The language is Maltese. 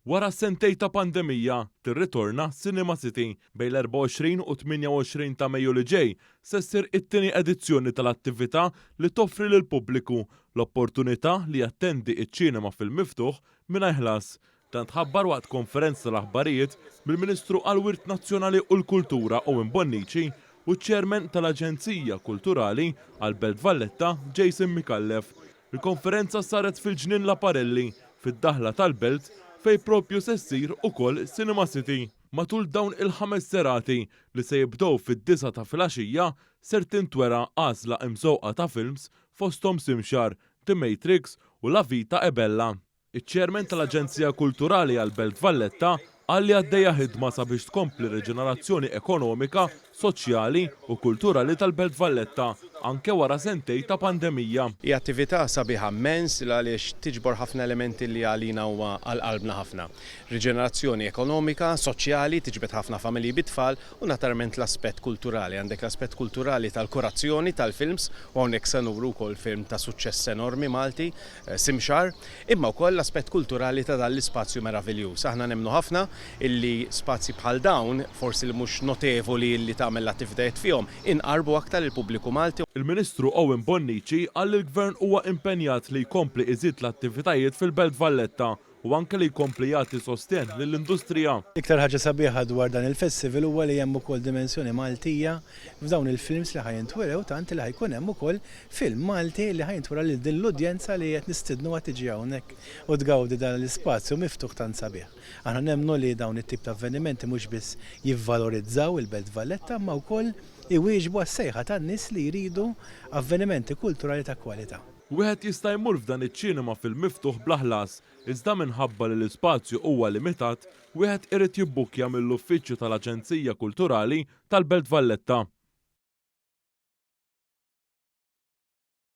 Wara sentejn ta' pandemija, tirritorna Cinema City. Bejn l-24 u 28 ta' Mejju li ġej se ssir it-tieni edizzjoni tal-attività li toffri lill-pubbliku l-opportunità li jattendi ċ-ċinema fil-miftuħ mingħajr ħlas. Dan tħabbar waqt konferenza tal-aħbarijiet mill-Ministru għall-Wirt Nazzjonali u l-Kultura Owen Bonnici u ċ-Chairman tal-Aġenzija Kulturali għall-Belt Valletta Jason Micallef. Il-konferenza saret fil-Ġnien Laparelli, fid-daħla tal-Belt, fejn proprju se ssir ukoll Cinema City. Matul dawn il-ħames serati, li se jibdew fid-disgħa ta' filgħaxija, ser tintwera għażla imżewqa ta' films fosthom Simshar, The Matrix u La Vita è Bella. Iċ-Chairman tal-Aġenzija Kulturali għall-Belt Valletta qal li għaddejja ħidma sabiex tkompli r-riġenerazzjoni ekonomika, soċjali u kulturali tal-Belt Valletta anke wara sentejn ta' pandemija. Hija attività sabiħa mmens għaliex tiġbor ħafna elementi li għalina huma għal qalbna ħafna. Riġenerazzjoni ekonomika, soċjali, tiġbed ħafna familji bit-tfal u naturalment l-aspett kulturali. Għandek l-aspett kulturali tal-kurazzjoni tal-films u hawnhekk se nuru wkoll film ta' suċċess enormi Malti, Simshar, imma wkoll l-aspett kulturali ta' dan l-ispazju meraviljuż. Aħna nemmnu ħafna illi spazji bħal dawn, forsi li mhux notevoli illi tagħmel l-attivitajiet fihom, inqarrbu aktar lill-pubbliku Malti. Il-Ministru Owen Bonnici qal li l-Gvern huwa impenjat li jkompli iżid l-attivitajiet fil-Belt Valletta u anke li jkompli jagħti sostenn lill-industrija. L-iktar ħaġa sabiħa dwar dan il-festival huwa li hemm ukoll dimensjoni Maltija f'dawn il-films li ħa jintwerew tant li ħa jkun hemm ukoll film Malti li ħa jintwera lil din l-udjenza li qed nistidnuha tiġi hawnhekk u tgawdi dan l-ispazju miftuħ tant sabiħ. Aħna nemmnu li dawn it-tip ta' avvenimenti mhux biss jivvalorizzaw il-Belt Valletta imma wkoll iwieġbu għas-sejħa tan-nies li jridu avvenimenti kulturali ta' kwalità. Wieħed jista' jmur f'dan iċ-ċinema fil-miftuħ bla ħlas, iżda minħabba li l-ispazju huwa limitat, wieħed irid jibbukkja mill-uffiċċju tal-Aġenzija Kulturali tal-Belt Valletta.